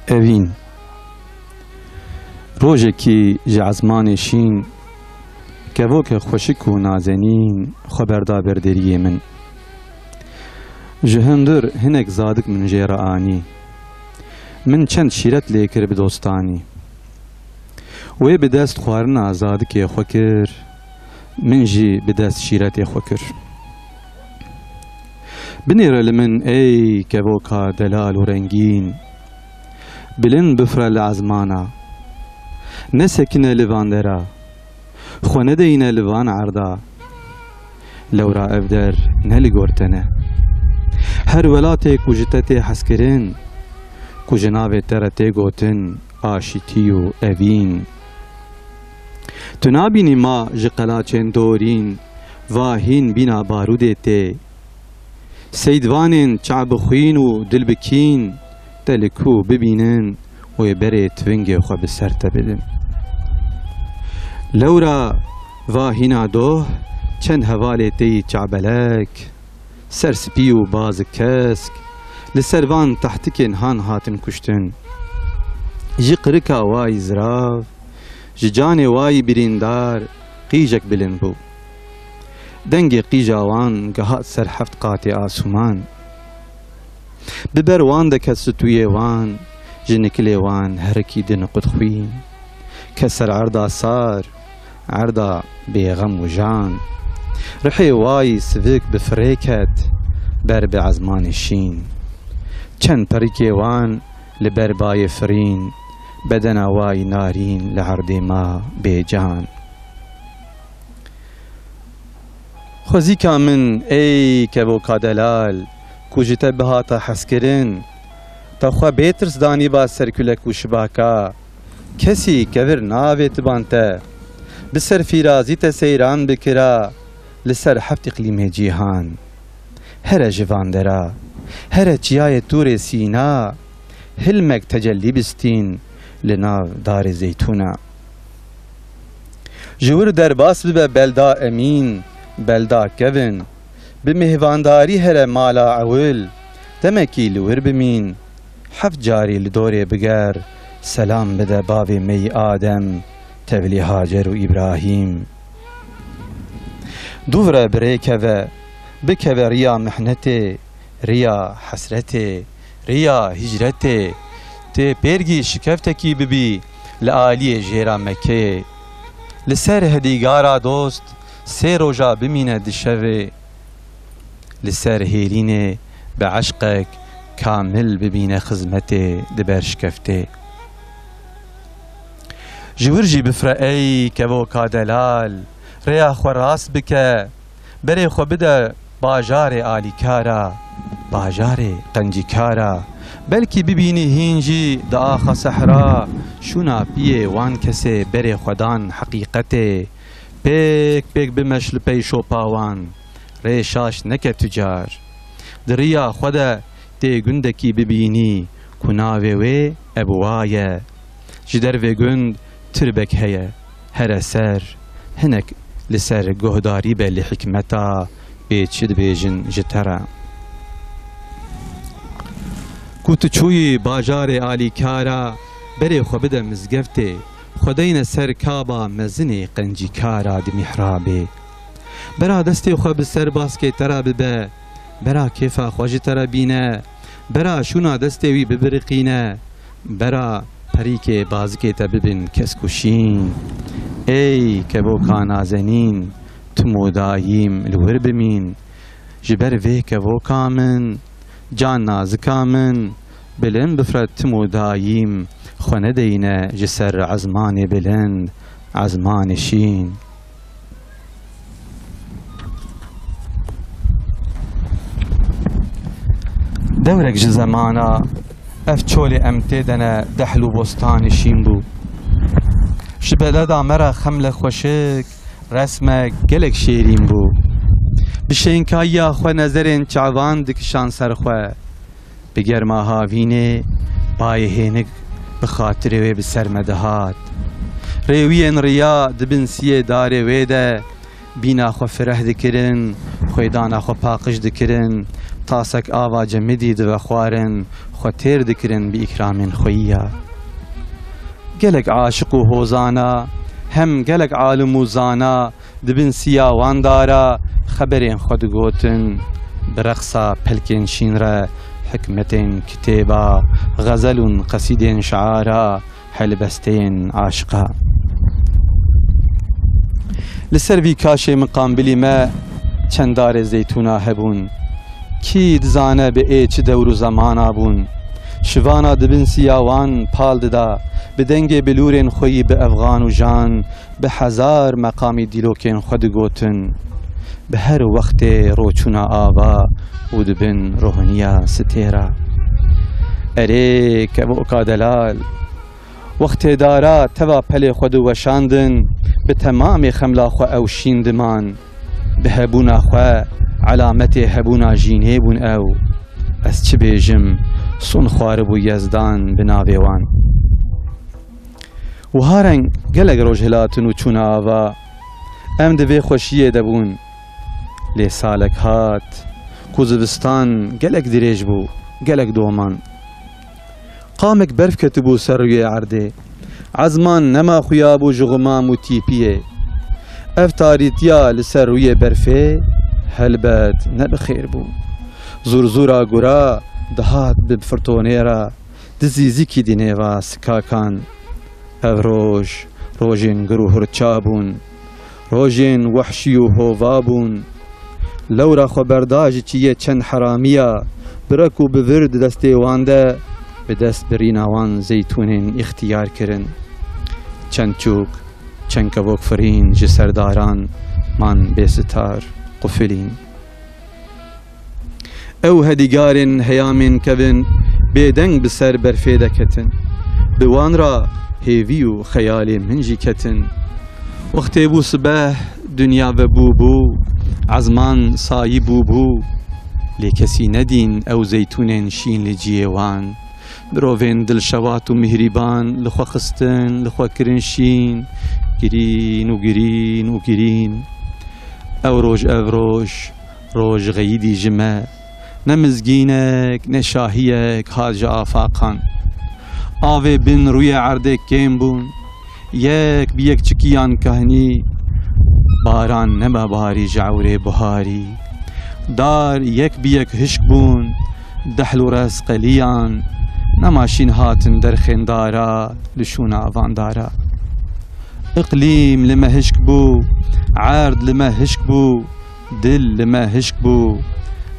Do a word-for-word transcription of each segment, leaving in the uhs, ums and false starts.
Evîn. Rojekî ji ezmanê şîn, kevoke xweşik û nazenîn xwe berda ber deriyê min. Ji hundir hinek zadik min jê re anî. Min çend şîret lê kir bi dostanî. Wê bi dest xwarina zadikê xwe kir, min jî bi dest şîretê xwe kir. Binêre li min ey kevoka delal û rengîn, bilind bifre li ezmana. Nesekine li van dera, xwe nedeyine li van erda. Lewra ev der ne li gor te ne. Her welatê ku ji te tê hezkirin, ku ji navê te re tê gotin aşîtî û evîn. Tu nabînî ma ji qelaçên dorîn, va hîn bîna barûdê tê. Seydvanên çav bi xwîn û dil bi kîn, te li ku bibînin, wê berê tivingê xwe bi ser te bidin. Lewra va hîna doh, çend hevalê te yî çabelek, ser spî û bazik kesk, li ser van tehtikên han hatin kuştin. Ji qirika wayî zirav, ji canê wayî birîndar qîjek bilind bû. Dengê qîja wan gihat ser heft qatê asûman. Bi ber wan de ke stûyê wan, ji nikilê wan herekî di niqut xwîn. Ke ser erda sar, erda bêxem û jan. Rihê wayî sivik bi firê ket, ber bi ezmanê şîn. Çend perîkê wan li ber bayê firîn, bedena wayî narîn li erdê ma bêcan. Xwezîka min, ey kevoka delal, ku ji te bihata hezkirin, te xwe bê tirs danîba ser kulek û şibaka, kesî kevir navêtiban te. Bi ser fîrazî te seyran bikira li ser heft îqlîmê cîhan. Here ji van dera, here çiyayê Tûrê Sîna, hilmek tecellî bistîn li nav darê zeytûna. Ji wir derbas bibe belda Emîn, belda kevin, bi mêhvandarî here mala ewil, demekî li wir bimîn, heft carî li dorê biger, selam bide bavê me yî Adem, tevlî Hacer û Îbrahîm. Dûv re bi rê keve, bikeve riya mihnetê, riya hesretê, riya hicretê, tê pêrgî şikeftekî bibî li aliyê jêra Mekeyê. Li ser hedîgara dost sê roja bimîne di şevê. Li ser hêlînê bi eşqek kamil bibîne xizmetê di ber şikeftê. Ji wir jî bifre ey kevoka delal, rêya xwe rast bike, berê xwe bide bajarê alîkara, bajarê qencîkara. Belkî bibînî hîn jî di axa sehra, şûna piyê wan kesê berê xwe dan heqîqetê. Pêk pêk bimeş li pey şopa wan, rê şaş neke tu car. Di riya xwe de tê gundekî bibînî ku navê wê Ebwa ye. Ji dervê gund tirbek heye, here ser, hinek li ser guhdarî be li hikmeta bê çi dibêjin ji te re. Ku tu çûyî bajarê alîkara, berê xwe bide mizgeftê, xwe deyne ser kaba mezinê qencîkara di mihrabê. Bera destê xwe bi ser baskê te re bibe, bera kêfa xwe ji te re bîne, bera şûna destê wî bibiriqîne, bera perîkê bazikê te bibin kesk û şîn. Ey kevoka nazenîn, tim û dayîm li wir bimîn. Ji ber vê kevoka min, can nazika min, bilind bifre tim û dayîm, xwe nedeyne ji ser ezmanê bilind, ezmanê şîn. Dewrek ji zemana ev çolê em tê de ne dehl û bostanê şîn bû. Ji beleda me re xemle xweşik, resmek gelek şêrîn bû. Bi şênkayiya xwe nezerên çavan dikişan ser xwe. Bi germa havînê bayê hênik bi xatirê wê bi ser me dihat. Rêwiyên riya di bin siyê darê wê de bîna xwe fireh dikirin, xwêdana xwe paqij dikirin, tasek ava cemidî divexwarin, xwe têr dikirin bi îkramên xweyî ya. Gelek aşiq û hozana, hem gelek alim û zana, di bin siya wan dara xeberên xwe digotin, bi reqsa pelkên şîn re hikmetên kitêba, xezel û qesîdên şiara, helbesteyên aşiqa. Li ser vî kaşê miqambilî me çend darê zeytûna hebûn. Kî dizane bi ê çi dewr û zemana bûn? Şivana di bin siya wan pal dida, bi dengê bilûrên xweyî bi evxan û jan, bi hezar meqamî dîlokên xwe digotin, bi her wextê roçûna ava û di bin rohiniya sitêra. Erê kevoka delal, wextê dara teva pelê xwe diweşandin, bi temamê xemla xwe ew şîn diman. Bi hebûna xwe, elametê hebûna jînê bûn ew. Ez çi bêjim, son xwaribû Yezdan bi navê wan. Wiha reng gelek roj hilatin û çûna ava. Em di vê xweşiyê de bûn. Lê salek hat ku zivistan gelek dirêj bû, gelek doman. Qamek berf ketibû ser rûyê erdê. Ezman nema xuya bû ji xumam û tîpiyê. Ev tarîtiya li ser rûyê berfê helbet ne bi xêr bû. Zûrzûra gura dihat bi firtonê re, di zîzikî di nêva sikakan. Ev roj, rojên gur û hurça bûn. Rojên wehşî û hova bûn. Lewra xwe berda ji çiyê çend heramiya, bi rek û bi vir di destê wan de, bi dest birîna wan zeytûnên îxtiyar kirin. Çend çûk, çend kevok firîn ji ser daran man bêsitar, qufilîn. Ew hedîgarên heyamên kevin bêdeng bi ser berfê de ketin. Bi wan re hêvî û xeyalê min jî ketin. Wextê bû sibeh, dinya vebû bû, ezman sayî bû bû. Lê kesî nedîn ew zeytûnên şîn li ciyê wan. Mirovên dilşewat û mihrîban li xwe xistin, li xwe kirin şîn, girîn û girîn û girîn. Ew roj, ev roj, roj xeyidî ji me. Ne mizgînek, ne şahiyek hat ji afaqan. Avê bin rûyê erdê kêm bûn. Yek bi yek çikiyan kahnî, baran nebe barî ji ewrê buharî. Dar yek bi yek hişk bûn, dehl û rez qeliyan, nema şîn hatin derxên dara li şûna van dara. Iqlîm li me hişk bû, erd li me hişk bû, dil li me hişk bû.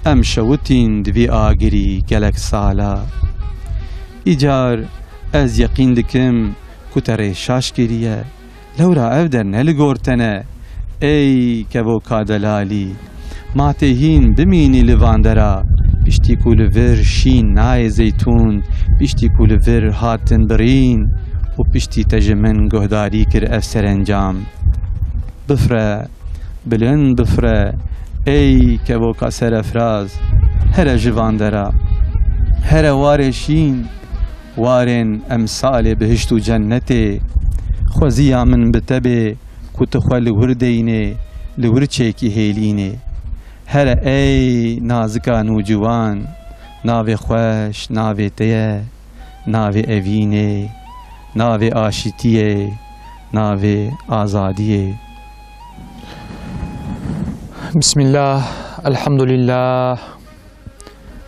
Em şewitîn di vî agirî gelek sala. Îcar ez yeqîn dikim, ku te rê şaş kiriye. Lewra ev der ne li gor te ne. Ey kevoka delalî, ma tê hîn bimînî li van dera, piştî ku li vir şîn nayê zeytûn, piştî ku li vir hatin birîn û piştî te ji min guhdarî kir ev serencam. Bifre, bilind bifre, ey kevoka serefraz, here ji van dera, here warê şîn, warên emsalê bihişt û cennetê. Xweziya min bi te bê ku tu xwe li wir deynê, li wir çêkî hêlînê. Here ey nazika nûciwan, navê xweş navê te ye, navê evînê, navê aşîtiyê, navê azadiyê. Bismillah, elhamdulillah.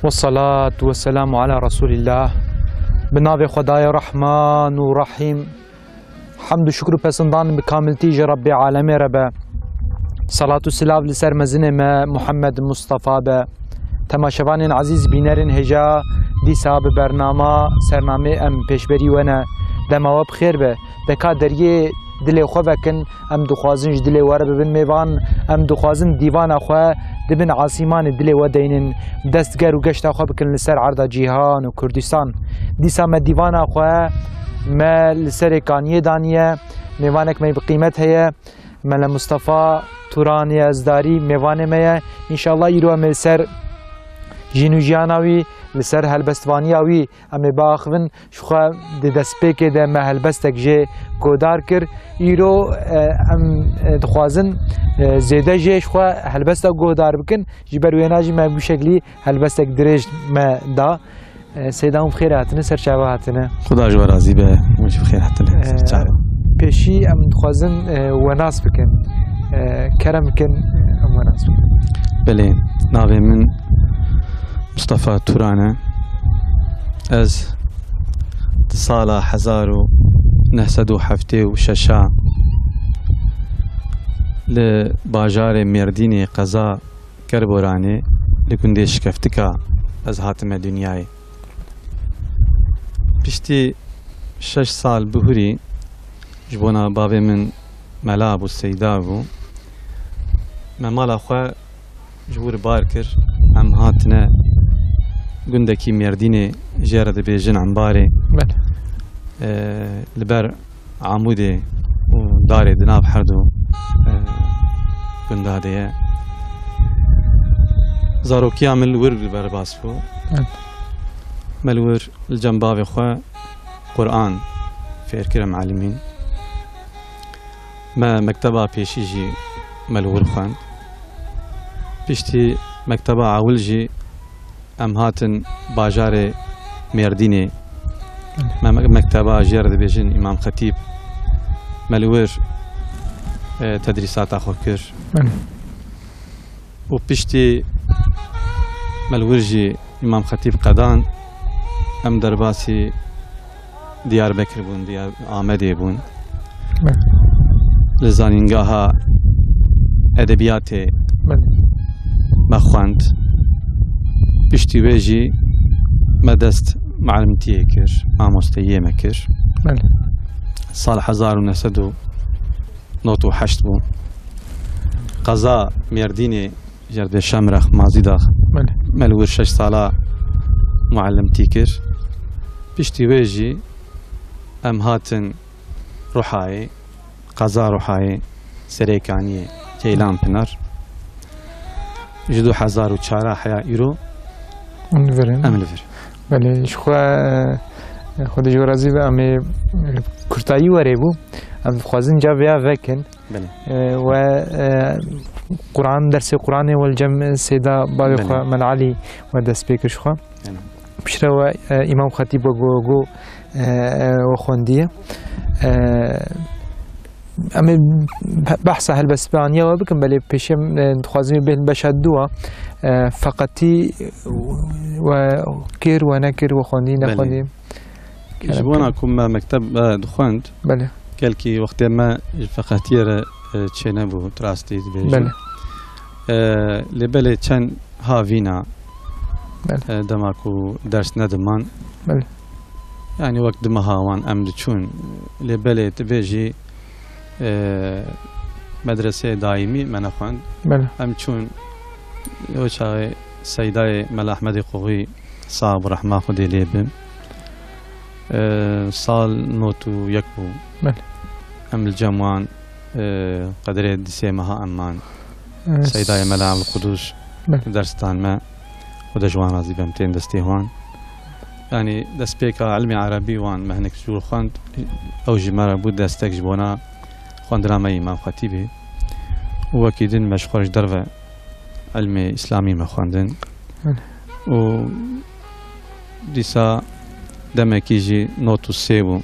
Vessalatu vesselamu ala Resulillah. Bi navê Xwedayê Rehman û Rehîm. Hemd û şukr û pesindan bi kamiltî ji Rebbê Alemê re be. Salat û silav li ser mezinê me Muhammed Mustafa be. Temaşevanên ezîz, bînerên hêja, dîsa bi bernama, sernamê em pêşberî we ne. Dema we bi xêr be. Deka deriyê dilê xwe vekin, em dixwazin ji dilê we re bibin mêvan, em dixwazin dîvana xwe di bin asîmanê dilê we deynin, dest ger û geşta xwe bikin li ser erda cîhan û Kurdistan. Dîsa me dîvana xwe me li serê kaniyê daniye, mêvanek me bi qîmet heye, Mele Mustafa Turanî Ezdarî mêvanê me ye. Înşallah îro em ê li ser jîn û jiyana wî Li ser helbestvaniya wî em ê biaxivin, jixwe di destpêkê de me helbestek jê guhdar kir. Îro, e, em, e, dixwazin, e, zêde jê jixwe helbesta guhdar bikin. Ji ber wêna jî me bi şeklî helbestek dirêj me da. E, Seyda, hûn bi xêr hatine, ser çava hatine. Xuda ji we razî be, hûn jî bi xêr hatine, ser çava. Pêşî em dixwazin, e, we nas bikin. E, kerem bikin, em we nas bikin. Belê, navê min Mustafa Turan e. Ez di sala hezar û neh sed û heftê û şeş a li bajarê Mêrdînê, qeza Kerboranê, li gundê Şikeftika ez hatime dinyayê. Piştî şeş sal bihurî ji bona bavê min mela bû, seyda bû. Me mala xwe ji wir bar kir. Em hatine gundekî Mêrdînê, jê re dibêjin Embarê. Belê. Ee, li ber Amûdê û Darê di nav herdu, e, gunda de ye. Zarokiya min li wir derbas bû. Evet. Me li wir li cem bavê xwe Quran fêr kir, em elimîn. Me mekteba pêşî jî me li wir xwend. Piştî mekteba ewil jî em hatin bajarê Mêrdînê. Me, me, mekteba jê re dibêjin Îmam Xetîb. Me li wir, e, tedrîsata xwe kir. Belê. Û piştî me li wir jî Îmam Xetîb qedan, em derbasî Diyarbekir bûn, Diyar-, Amedê bûn. Belê. Li zanîngeha edebiyatê Belê. me xwend. Piştî wê jî me dest muallimtiyê kir, mamosteyiyê me kir. Belê. Sal hezar û neh sed û nod û heşt bû. Qeza Mêrdînê, Jerdê Şemrex, Mazîdax. Belê. Me li wir şeş sala muallimtî kir. Piştî wê jî em hatin Ruhayê, qeza Ruhayê, Serêkaniyê, Ceylan Pinar. Ji du hezar û çar a heya îro Em li vir in. Em li vir. Belê, ji xwe, e, Xwedê ji we razî be, em ê, e, kurtayî werê bû. Em dixwazin ca vêya vekin. Belê. E, we, e, Quran, dersê Quranê we li cem Seyda bavê Belê. xwe Mel Alî we dest pê kir ji xwe. Belê. Piştre we, e, Îmam Xetîb we got, got, e, e, we xwendiye. E, Em ê behsa helbestbaniya we bikin, belê pêşî em, e, dixwazin bêhn beşa dû a, e, feqetî we kir, we nekir, we xwendî, Belê. nexwendî. Ji Kerem bona kin. ku me mekteb, e, dixwend, Belê. gelkî wextê me ji feqetiyê re, e, çênebû, tu rastî dibêjî. Belê. E, lê belê çend havîna, Belê. e, dema ku ders nediman. Belê. Yani wek di meha wan em diçûn. Lê belê tu bêjî, e, medreseyê daîmî me nexwend. Belê. Em çûn, o çaxê Seydayê Mela Ehmedê Qoxî, sax bû, rehma Xwedê lê bin. E, sal nod û yek bû. Belê. Em li cem wan, e, qedrê di sê meha em man. E, Seydayê Mela Ebdulqudus Belê. ders dan me. Xwedê ji wan razî be, em tên destê wan. Yanî destpêka ilmê erebî wan me hinek jûr xwend. Ew jî me re bû destek ji bona xwendina me Îmam Xetîbê. Û wekî din me ji xwe ji derve ilmê îslamî me xwendin. Belê. Û dîsa demekî jî nod û sê bû.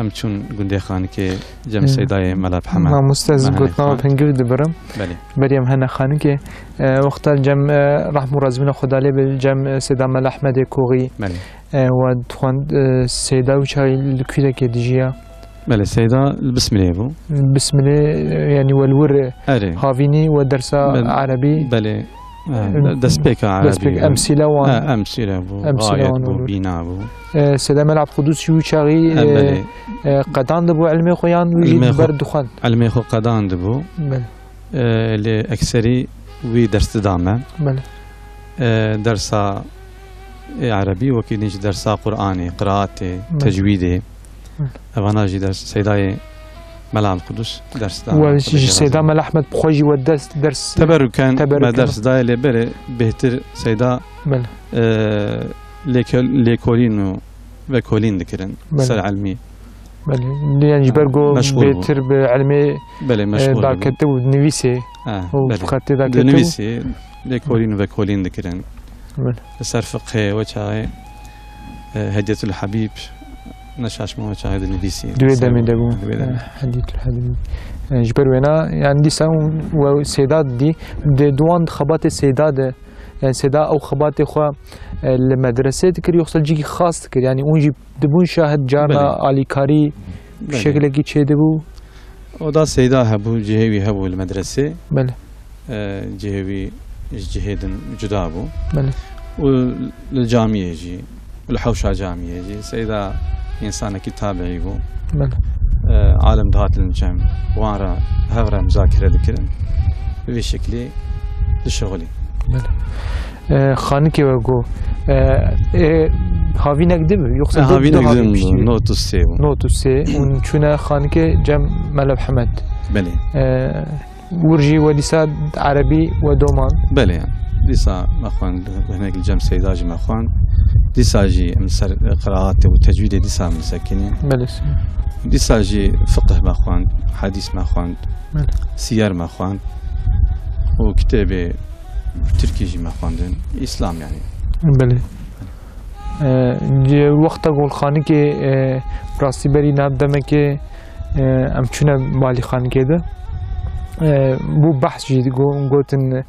Em çûn gundê Xanikê cem Hı. Seydayê Mela Bihemed. Mamoste, ez Mehane gotina Xan. pingir dibirim. Belê. Berî em hene Xanikê. E, wexta cem, e, rehm û razîbûna Xwedê lê be, cem, e, Seyda Mela Ehmedê Koxî. Belê. E, we dixwend, e, Seyda û çaxê li kûrekê dijiya. Belê, Seyda li Bismilê bû. Bismilê, e, yanî we li wir Erê. havînî we dersa Ben-, erebî. Belê. E, Em-, destpêka destpêk erebî. emsîla wan. E, emsîle bû, Emsîle gayet wan bû, olur. bîna bû. E, Seyda Mela Ebdulqudus jî wî çaxî, E, e, belê. e, qedan dibû ilmê xwe yan wî jî Ilmê xwe, ber dixwend? ilmê xwe qedan dibû. Belê. E, lê ekserî wî ders dida me. Belê. E, dersa ê erebî, wekî din jî dersa Qur'anê, qiraatê, Belê. tecwîdê. Belê. Evana jî ders Seydayê Mela Ebdulqudus ders da. Û ev jî Seyda Mela Ehmed bi xwe jî we ders, ders Teberruken teberruk me ders dayê, lê berê bêhtir Seyda Belê. E, lêke-, lêkolîn û vekolîn dikirin Belê. ser ilmî. Belê. Yani ji ber ku Meşxûl bû. bêtir bi ilmê, Belê, e, meşxûl bû. daketibû, nivîsê Ha, û belê. xetê daketibû. Dinivîsî, lêkolîn û vekolîn dikirin. Belê. Li ser fiqhê we çaxê, e, Hedyetul Habîb, neşaşma we çaxê dinivîsî. Di wê Ser demê de bû. Di wê demê. E, Hedyetul Habîb. E, ji ber wêna, yani dîsa we Seyda dî, di duwan xebatê Seyda de, yani Seyda ew xebatê xwe, e, li medresê dikir, yoksa cîkî xas dikir? Yani hûn jî dibûn şahid carna Belê. alîkarî Belê. şekilekî çêdibû? Oda Seyda hebû, cihê wî hebû li medresê. Belê. E, cihê wî ji cihê din cuda bû. Belê. Û li camiyê jî, li hewşa camiyê jî. Seyda însanekî tabiî bû. Belê. E, alim dihatin cem, wan re, hev re muzakere dikirin. Bi vî şeklî dişixulî. Belê. E, xanikê we got, e, e, havînek din bû, yoksa E, du, havînek du havîn din bû, bû? Not û sê bû. Not û sê, hûn çûne xanikê cem Mela Mihemed. Belê. E, wir jî we dîsa erebî we doman. Belê. Dîsa me xwend, hinek li cem Seyda jî me xwend. Dîsa jî em ser qiraatê û tecwîdê dîsa em disekinî. Belê. Dîsa jî fiqh me xwend, hedîs me xwend, Belê. siyer me xwend û kitêbê Tirkî jî me xwendin. Îslam yani. Belê. E, ci-, wexta ku li xanikê, e, rastî berî nav demekê, e, em çûne balî xanikê de. E, bû behs jî go-, gotin, e,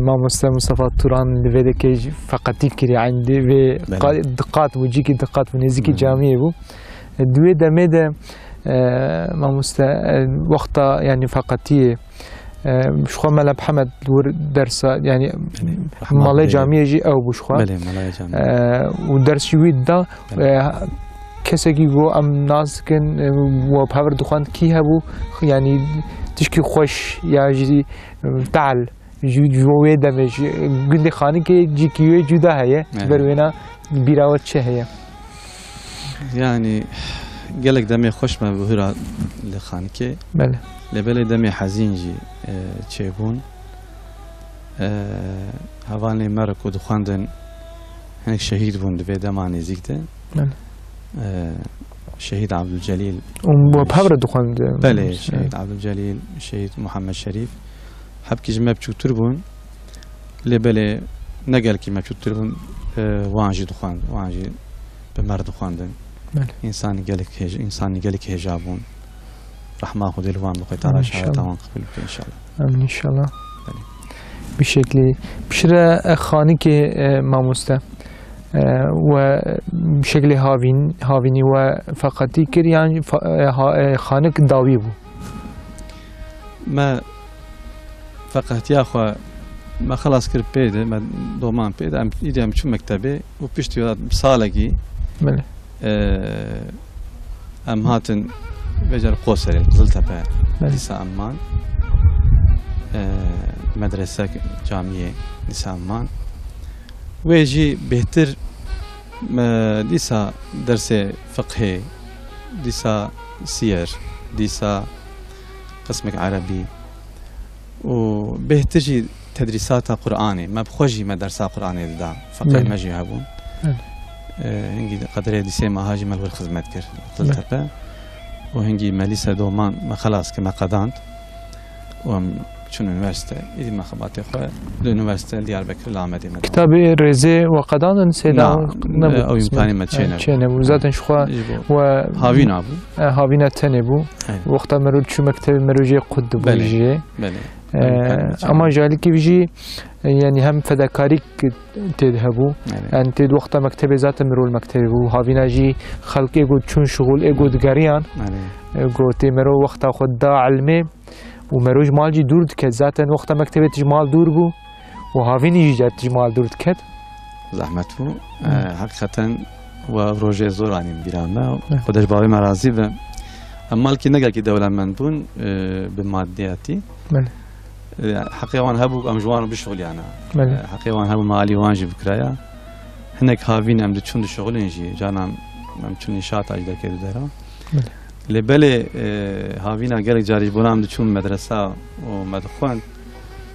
mamoste Mustafa Turan li vê dekê jî feqetî kiriye, yani di vê Belê. qa-, diqat bû, cîkî diqat bû, nêzîkî Hmm. camiyê bû. E, di wê demê de, e, mamoste, e, wexta, yani feqetiyê, e, ji xwe Mela Mihemed li wir dersa, yani Belê, rehma malê Xwedê. camiyê jî ew bû ji xwe. Belê, malê camiyê. E, û ders jî wî dida. Belê. E, kesekî ku em nas dikin, e, we bi hev re dixwend kî hebû, yani tişkî xweş ya jî, e, tehl, ji, ji wê demê jî, gundê xanikê cîkî wê cuda heye, ji ber Evet. wêna bîra we çi heye? Yani, gelek demê xweş me bihura li xanikê. Belê. Lê belê demê hezîn jî, e, çêbûn. E, hevalên me re ku dixwendin, hinek şehîd bûn di vê dema nêzîk de. Belê. E, Şehîd Abdülcelîl. Û we bi hev re dixwendin? Belê, Şehîd Abdülcelîl, Şehîd Muhammed Şerîf. Hebkî ji me biçûktir bûn. Lê belê ne gelkî me biçûktir bûn, e, wan jî dixwend, wan jî bi me re dixwendin. Belê. Însanî gelek hêj-, însanî gelek hêja bûn. Rehma Xwedê li wan bixwe, Teala Amin, şehadeta inşallah. wan qebûl bike inşallah. Amin inşallah. Belê. Bi şeklî piştre, e, xanikê, e, mamoste, e, we bi şeklê havîn-, havînî we feqetî kir yan fa-, e, ha-, e, xanik dawî bû? Me feqehtiya xwe me xelas kir pê de, me doman pê de, em, îdî em çû mektebê û piştî wê bi salekî, Belê. e, em hatin vêcer Qoserê, Qiziltepe, Belê. dîsa em man. E, medrese, camiyê, dîsa em man. Wê jî bêhtir, e, dîsa dersê fiqhê, dîsa siyer, dîsa qismek erebî û bêhtir jî tedrîsata Qur'anê. Me bi xwe jî me dersa Qur'anê dida. Feqê Belê. me jî hebûn. Belê. E, hingî qedrê dîsê meha jî me li wir xizmet kir. Belê. Qiziltepe. Û hingî me lîse doman me xelas kir, me qedand. û em çûn unîversîte. Îdî me xebatê xwe li unîversîte Diyarbekir li Amedê me dewam. Kitabê Rêzê we qedandin Seyda? Na, nebû e, ew qismet. imkanê me çênebû. Çênebû. Zaten ji xwe Ji bo we havîna bû. e, havîna tenê bû. Aynen. Wexta mero çû mektebê mero jê qut dibû Belê. jê. Belê. E, Ew imkanê me çênebû. ama ji alîkî jî, e, yani hem fedakarîk tê de hebû. Belê. Yani tê de wexta mektebê zaten mero li mektebê bû. Havîna jî xelkê got çûn şixul, ê got geriyan. Belê. E, gotê mero wexta xwe da ilmê. û mero ji mal jî dûr diket. Zaten wexta mektebê tu ji mal dûr bû û havînî jî ji mal dûr diket. Zehmet bû. Hı. E, heqîqeten we rojê zor anîn bîra me. Hı. Xwedê ji bavê me razî be. Em malkî ne gelkî dewlemend bûn, e, bi madiyatî. Belê. E, heqê wan hebû em ji wan re bişixuliyana. Belê. E, heqê wan hebû me alî wan jî bikiraya. Hinek havîn em diçûn dişixulin jî. Canan em çûn înşaata jî derkevî dera. Belê. Lê belê, e, havîna gelek carî ji bona em diçûn medresa û me dixwend,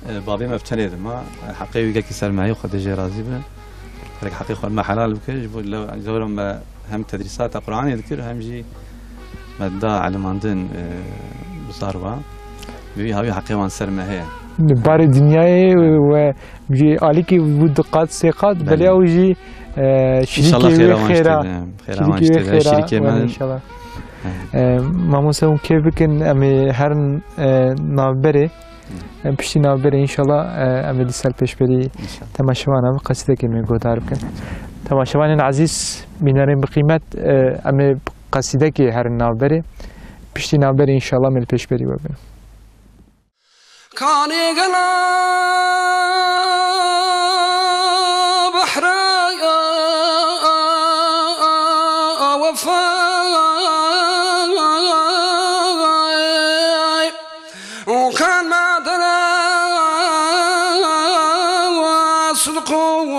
e, bavê me bi tenê dima, e, heqê wî gelkî ser me heye, Xwedê jê razî be. Gerek heqê xwe me helal bike, ji bo le-, lewra me hem tedrîsata Qur'anê dikir, hem jî me da elimandin, e, bi zarwa. Vî hawî heqê wan ser me heye. Barê dinyayê we ji alîkî bû du qat, sê qat, Belê. Belê ew jî, e, şirîkê wê xêra, xêra wan şirîkê wê xêra, şirîkê me. Belê, înşallah. He. E, mamoste hûn kêf bikin, em ê herin, e, navberê. Em piştî navberê înşallah, e, em ê dîsa li pêşberî temaşevana bi qesîdekê me guhdar bikin. Temaşevanên ezîz, bînerên bi qîmet, e, em ê qesîdekê herin navberê. Piştî navberê înşallah em ê li pêşberî we bin. Kanî gela behra wefa û kan me dere sidq û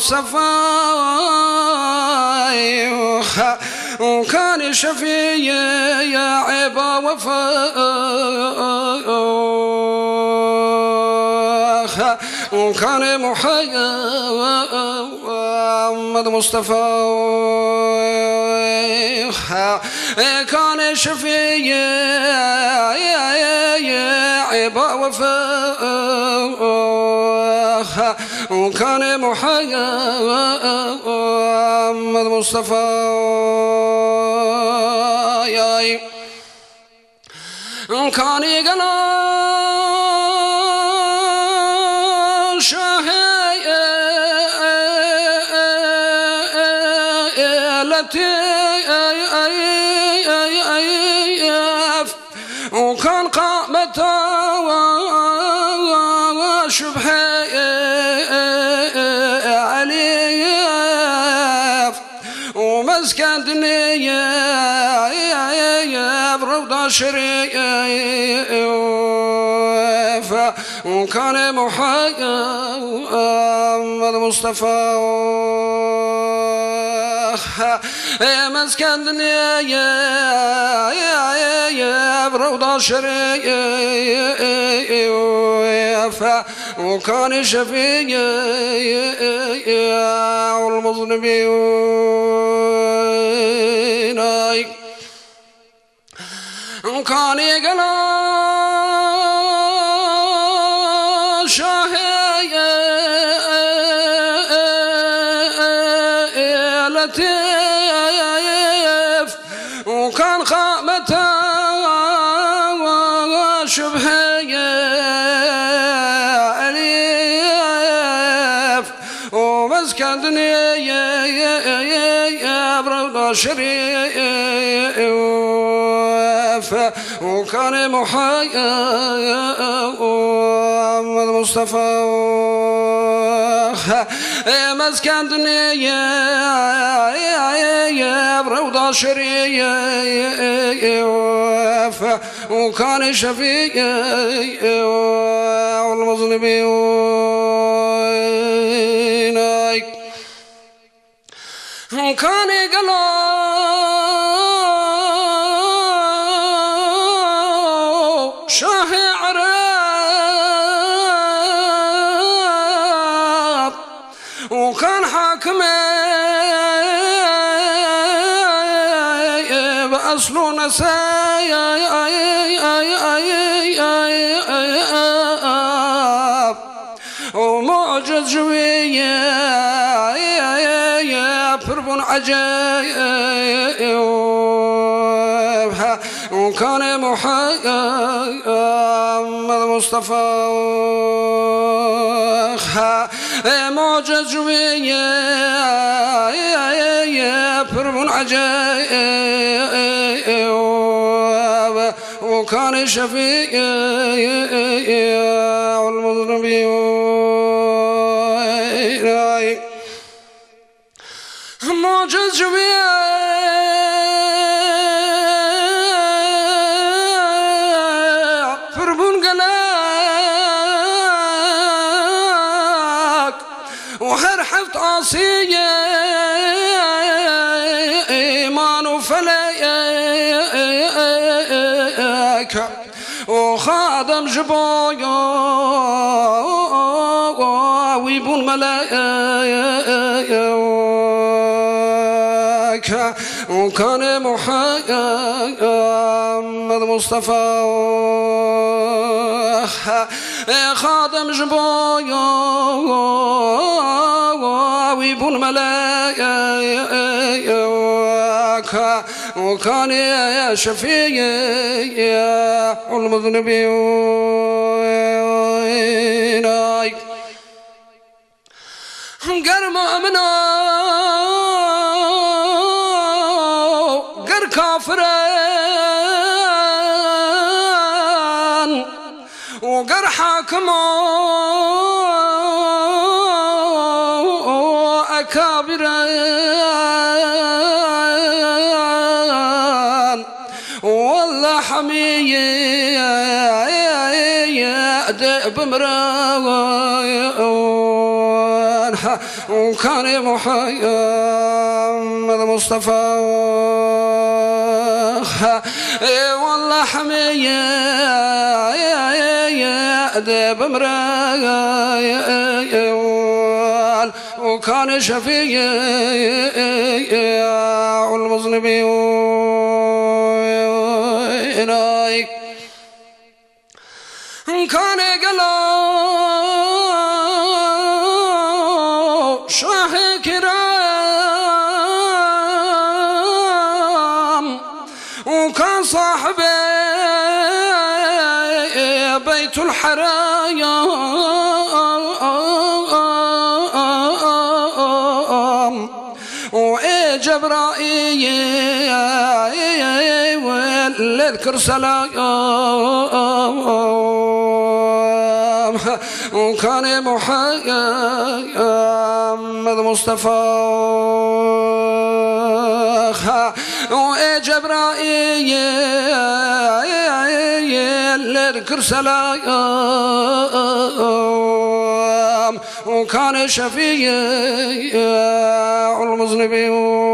sefa û kanî şefî eba wefa û kanî Muhammed Mustafa û kanê şefî eba wefa û kanê Muhammed Mustafa. Kanî gela şahê Letîf û kan qameta şubhê Elîf û mezkendinê rewda şerîf û kanê Muhammed Mustafa. Mezkendinê rewda şerîf û kanê şefî û muznibîn. Kanê gela şahê Letîf û kan qameta şubhê Elîf û mezkendinê rewda şerîf û kanê Muhammed Mustafa. Mezkendinê rewda şerîf û kanê şefî û muznibîn. Kanê gela şahê Ereb û kan hakimê bi esl û neseb û muciz ji wî ye pir bûn ecêb. Kanê Muhammed Mustafa muciz ji wî ye pir bûn ecêb. û kanê şefî û muznibîn. Muciz ji wî pir bûn gelek û her heft asiyê îman û felek û xadem ji bo wî bûn ملائكة وكان محمد مصطفى خادم جبويا ويبون ملائكة وكان شفيع المذنبين. گر mu'mino, ger kafiro, û ger hakimo, ekabiro, والله حميد بمران وكان محمد مصطفى. اي والله حميد بمران وكان شفيع المذنبين. كان قلو شاه كرام وكان صاحب بيت الحرام. وإيه جبرائيل لذكر سلام وكان محمد مصطفى. وإيه جبرائيل لذكر سلام وكان شفيع المذنبين.